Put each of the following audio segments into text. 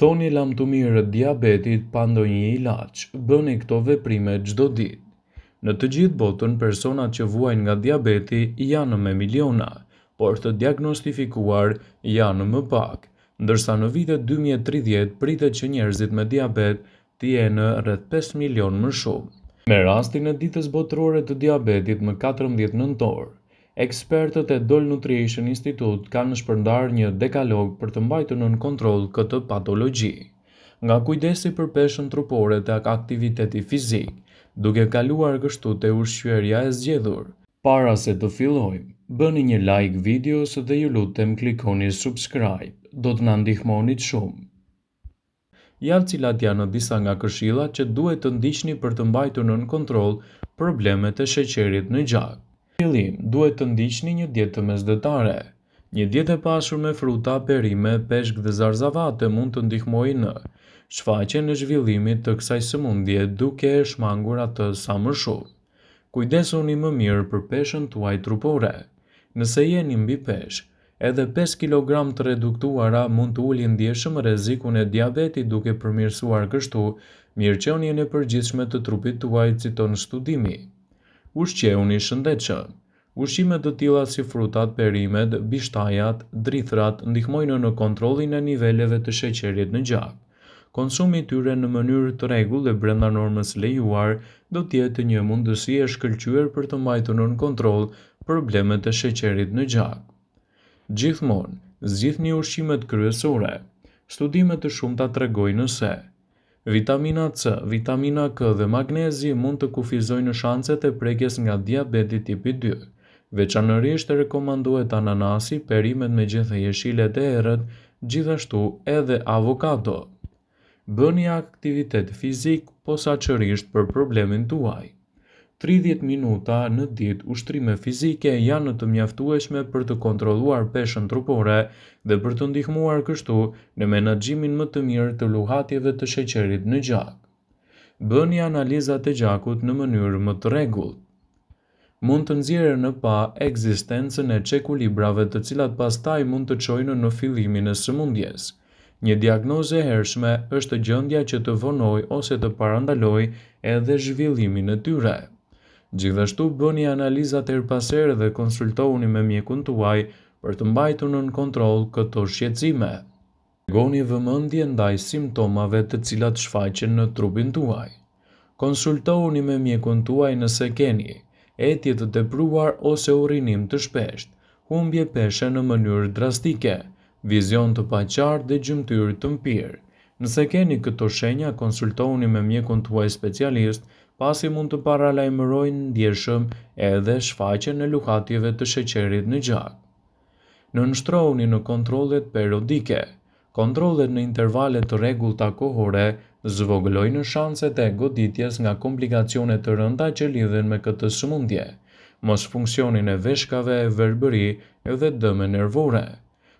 Thoni lamtumirë diabetit pa ndonjë ilaç, bëni këto veprime çdo ditë. Në të gjithë botën personat që vuajnë nga diabeti janë me miliona, por të diagnostifikuar janë më pak, ndërsa në vitet 2030 pritet që njerëzit me diabet të jenë rreth 5 milionë më shumë. Me rastin e Ditës Botërore të Diabetit më 14 nëntor, Ekspertët e Dole Nutrition Institute kanë shpërndarë një dekalog për të mbajtur nën kontroll këtë patologji. Nga kujdesi për peshën trupore tek aktiviteti fizik, duke kaluar kështu te ushqyerja e zgjedhur. Para se të fillojmë, bëni një like videos dhe ju lutem klikoni subscribe, do të na ndihmonit shumë. Ja cilat janë disa nga këshillat që duhet të ndiqni për të mbajtur nën kontroll problemet e sheqerit në gjak. Fillim, duhet të ndiqni një dietë mesdhetare. Një dietë e pasur me fruta, perime, peshk dhe zarzavate mund të ndihmojë në shfaqjen e zhvillimit të kësaj sëmundje duke e shmangur atë sa më shumë. Kujdesuni më mirë për peshën tuaj trupore. Nëse jeni mbi peshë, edhe 5 kilogram të reduktuara mund të ulin ndjeshëm rrezikun e diabetit duke përmirësuar kështu mirëqenien e përgjithshme të trupit tuaj, citon studimi. Ushqehuni shëndetshëm. Ushqime të tilla si frutat, perimet, bishtajat, drithërat ndihmojnë në kontrollin e niveleve të sheqerit në gjak. Konsumi i tyre në mënyrë të rregullt dhe brenda normës së lejuar do të jetë një mundësi e shkëlqyer për të mbajtur nën kontroll problemet e sheqerit në gjak. Gjithmonë, zgjidhni ushqimet kryesore. Studime të shumta tregojnë se vitamina C, vitamina K dhe magnezi mund të kufizojnë shanset e prekjes nga diabeti tipi 2. Veçanërisht rekomandohet ananasi, perimet me gjethe jeshile të errët, gjithashtu edhe avokado. Bëni aktivitet fizik posaçërisht për problemin tuaj. 30 minuta në ditë ushtrime fizike janë të mjaftueshme për të kontrolluar peshën trupore dhe për të ndihmuar kështu në menaxhimin më të mirë të luhatjeve të sheqerit në gjak. Bëni analizat e gjakut në mënyrë më të rregullt. Mund të nxjerrë në pah ekzistencën e çekuilibrave të cilat pastaj mund të çojnë në fillimin e sëmundjes. Një diagnozë e hershme është gjendja që të vonojë ose të parandalojë edhe zhvillimin e tyre. Gjithashtu bëni analizat herë pas here dhe konsultohuni me mjekun tuaj për të mbajtur nën kontroll këto shqetësime. Tregoni vëmendje ndaj simptomave të cilat shfaqen në trupin tuaj. Konsultohuni me mjekun tuaj nëse keni etje të tepruar ose urinim të shpeshtë, humbje peshe në mënyrë drastike, vizion të paqartë dhe gjymtyrë të mpirë. Nëse keni këto shenja, konsultohuni me mjekun tuaj specialist, pasi mund të paralajmërojnë ndjeshëm edhe shfaqjen e luhatjeve të sheqerit në gjak. Nënshtrohuni në kontrollet periodike. Kontrollet në intervale të rregullta kohore zvogëlojnë shanset e goditjes nga komplikacione të rënda që lidhen me këtë sëmundje, mosfunksionin e veshkave, verbëri dhe dëme nervore.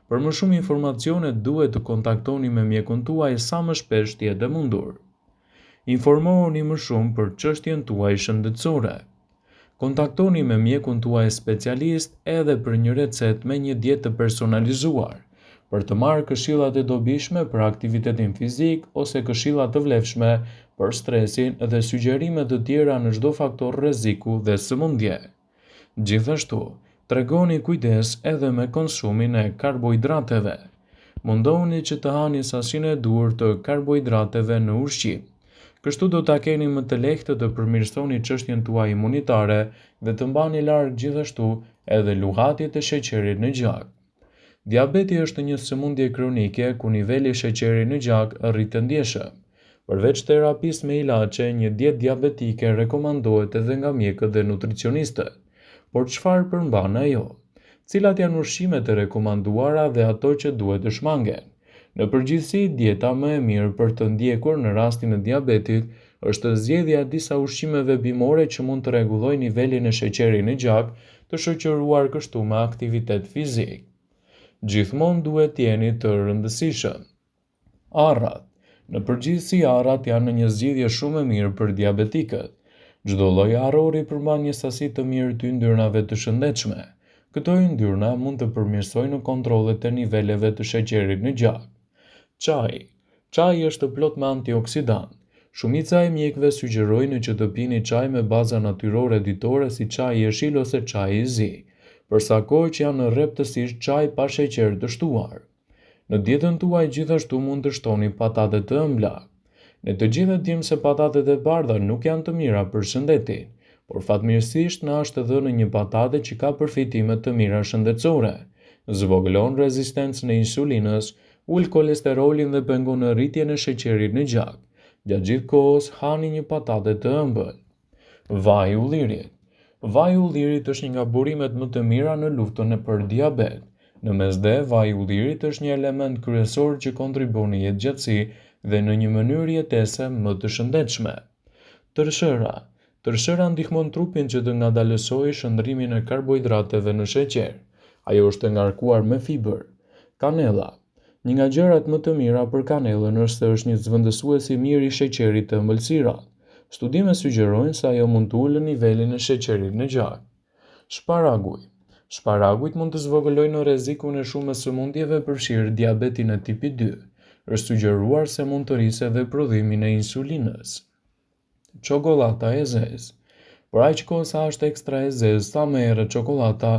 Për më shumë informacione duhet të kontaktoni me mjekun tuaj sa më shpesh të jetë e mundur. Informohuni më shumë për çështjen tuaj shëndetësore. Kontaktoni me mjekun tuaj specialist edhe për një recetë me një dietë të personalizuar, për të marrë këshillat e dobishme për aktivitetin fizik ose këshilla të vlefshme për stresin dhe sugjerime të tjera në çdo faktor rreziku dhe sëmundje. Gjithashtu, tregoni kujdes edhe me konsumin e karbohidrateve. Mundohuni që të hani sasinë e duhur të karbohidrateve në ushqim. Kështu do ta keni më të lehtë të përmirësoni çështjen tuaj imunitare dhe të mbani larg gjithashtu edhe luhatjet e sheqerit në gjak. Diabeti është një sëmundje kronike ku niveli i sheqerit në gjak rritet ndjeshëm. Përveç terapisë me ilaçe, një dietë diabetike rekomandohet edhe nga mjekët dhe nutricionistët. Por çfarë përmban ajo? Cilat janë ushqimet e rekomanduara dhe ato që duhet të shmangen? Në përgjithësi, dieta më e mirë për të ndjekur në rastin e diabetit është zgjedhja e disa ushqimeve bimore që mund të rregullojnë nivelin e sheqerit në gjak, të shoqëruar kështu me aktivitet fizik. Gjithmonë duhet të jeni të rëndësishëm. Arrat. Në përgjithësi, arrat janë një zgjidhje shumë e mirë për diabetikët. Çdo lloj arrori përmban një sasi të mirë të yndyrnave të shëndetshme. Këto yndyrna mund të përmirësojnë kontrollet e niveleve të sheqerit në gjak. Çaji. Çaji është plot me antioksidantë. Shumica e mjekëve sugjerojnë që të pini çaj me baza natyrore ditore si çaji jeshil ose çaji i zi, për sa kohë që janë rreptësisht çaj pa sheqer të shtuar. Në dietën tuaj gjithashtu mund të shtoni patate të ëmbla. Ne të gjithë e dimë se patatet e bardha nuk janë të mira për shëndetin, por fatmirësisht na është dhënë një patate që ka përfitime të mira shëndetësore. Zvogëlon rezistencën e insulinës, ul kolesterolin dhe pengon rritjen e sheqerit në gjak. Gjatë gjithë kohës hani një patate të ëmbël. Vaji i ullirit. Vaji i ullirit është një nga burimet më të mira në luftën për diabet. Në Mesdhe, vaji i ullirit është një element kryesor që kontribuon në jetëgjatësi dhe në një mënyrë jetese më të shëndetshme. Tërshëra. Tërshëra ndihmon trupin që të ngadalësojë shndërrimin e karbohidrateve në sheqer. Ajo është e ngarkuar me fibër. Kanella. Një nga gjërat më të mira për kanellën është se është një zëvendësues i mirë i sheqerit te ëmbëlsirat. Studimet sugjerojnë se ajo mund të ulë nivelin e sheqerit në gjak. Shparaguj. Shparagujt mund të zvogëlojnë rrezikun e shumë sëmundjeve përfshirë diabetin e tipit 2. Është sugjeruar se mund të rrisë edhe prodhimin e insulinës. Çokollata e zezë. Por aq kohë sa është ekstra e zezë, sa më e errët çokollata,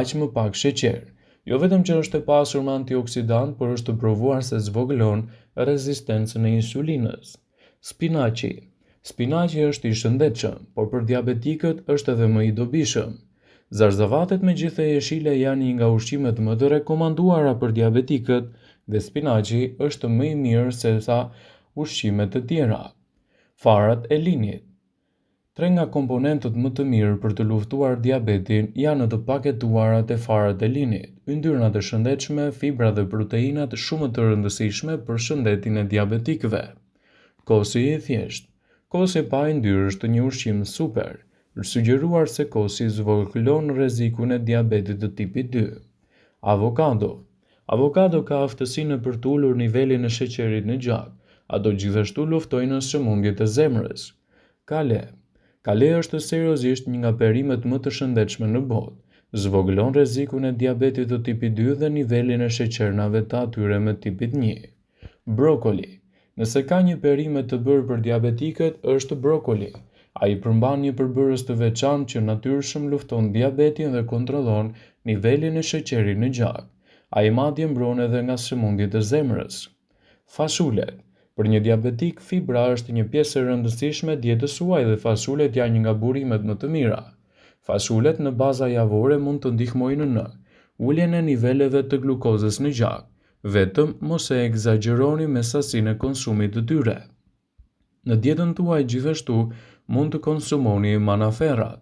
aq më pak sheqer. Jo vetëm që është e pasur me antioksidantë, por është provuar se zvogëlon rezistencën e insulinës. Spinaqi. Spinaqi është i shëndetshëm, por për diabetikët është edhe më i dobishëm. Zarzavatet me gjethe jeshile janë një nga ushqimet më të rekomanduara për diabetikët dhe spinaqi është më i mirë sesa ushqimet e tjera. Farat e linit. Tre nga komponentët më të mirë për të luftuar diabetin janë të paketuara te farat e linit, yndyrnat e shëndetshme, fibra dhe proteinat shumë të rëndësishme për shëndetin e diabetikëve. Kosi i thjeshtë. Kosi pa yndyrë është një ushqim super. Është sugjeruar se kosi zvogëlon rrezikun e diabetit të tipit 2. Avokado. Avokado ka aftësinë për të ulur nivelin e sheqerit në gjak. Ato gjithashtu luftojnë sëmundjet e zemrës. Kale. Kale është seriozisht një nga perimet më të shëndetshme në botë. Zvogëlon rrezikun e diabetit të tipit 2 dhe nivelin e sheqernave të atyre me tipit 1. Brokoli. Nëse ka një perime të bërë për diabetikët, është brokoli. Ai përmban një përbërës të veçantë që natyrshëm lufton diabetin dhe kontrollon nivelin e sheqerit në gjak. Ai madje mbron edhe nga sëmundjet e zemrës. Fasulet. Për një diabetik, fibra është një pjesë e rëndësishme e dietës suaj dhe fasulet janë një nga burimet më të mira. Fasulet në baza javore mund të ndihmojnë në uljen e niveleve të glukozës në gjak, Vetëm mos e ekzagjeroni me sasinë e konsumit të tyre. Në dietën tuaj gjithashtu mund të konsumoni manaferrat.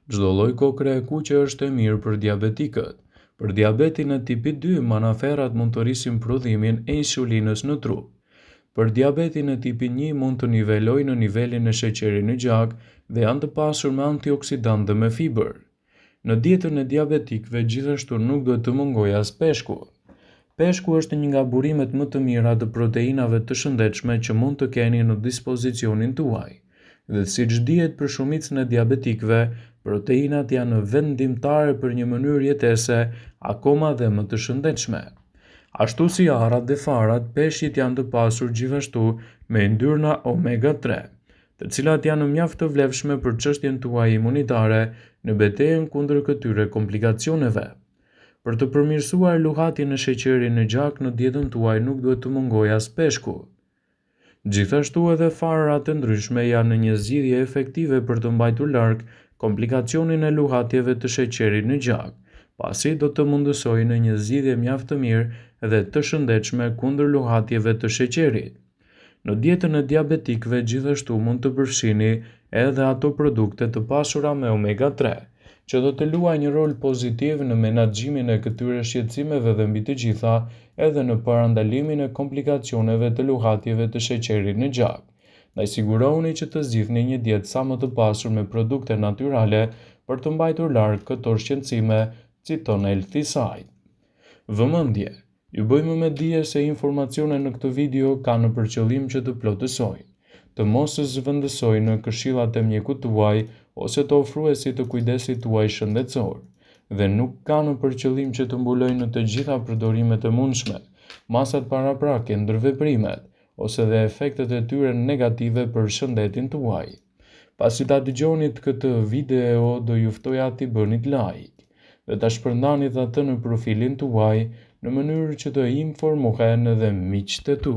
Çdo lloj kokrre e kuqe është e mirë për diabetikët. Për diabetin e tipit 2, manaferrat mund të rrisin prodhimin e insulinës në trup. Për diabetin e tipit 1 mund të nivelojnë nivelin e sheqerit në gjak dhe janë të pasur me antioksidantë dhe me fibër. Në dietën e diabetikëve gjithashtu nuk duhet të mungojë as peshku. Peshku është një nga burimet më të mira të proteinave të shëndetshme që mund të keni në dispozicionin tuaj. Dhe siç dihet për shumicën e diabetikëve, proteinat janë vendimtare për një mënyrë jetese akoma dhe më të shëndetshme. Ashtu si arrat dhe farat, peshqit janë të pasur gjithashtu me yndyrna omega 3, të cilat janë mjaft të vlefshme për çështjen tuaj imunitare në betejën kundër këtyre komplikacioneve. Për të përmirësuar luhatjen e sheqerit në gjak në dietën tuaj nuk duhet të mungojë as peshku. Gjithashtu edhe farërat e ndryshme janë një zgjidhje efektive për të mbajtur larg komplikacionin e luhatjeve të sheqerit në gjak, pasi do të mundësojnë një zgjidhje mjaft të mirë dhe të shëndetshme kundër luhatjeve të sheqerit. Në dietën e diabetikëve gjithashtu mund të përfshini edhe ato produkte të pasura me omega 3, që do të luajnë një rol pozitiv në menaxhimin e këtyre shqetësimeve dhe mbi të gjitha edhe në parandalimin e komplikacioneve të luhatjeve të sheqerit në gjak. Ndaj sigurohuni që të zgjidhni një dietë sa më të pasur me produkte natyrale për të mbajtur larg këto shqetësime, citon Healthy Site. Vëmendje! Ju bëjmë me dije se informacionet në këtë video kanë për qëllim që të plotësojnë, të mos zëvendësojnë këshillat e mjekut tuaj ose të ofruesit të kujdesit tuaj shëndetësor, dhe nuk kanë për qëllim që të mbulojnë të gjitha përdorimet e mundshme, masat paraprake, ndërveprimet. ose dhe efektet e tyre negative për shëndetin tuaj. Pasi ta dëgjonit këtë video, do ju ftoja t'i bënit like dhe ta shpërndanit atë në profilin tuaj në mënyrë që të informohen edhe miqtë e tu.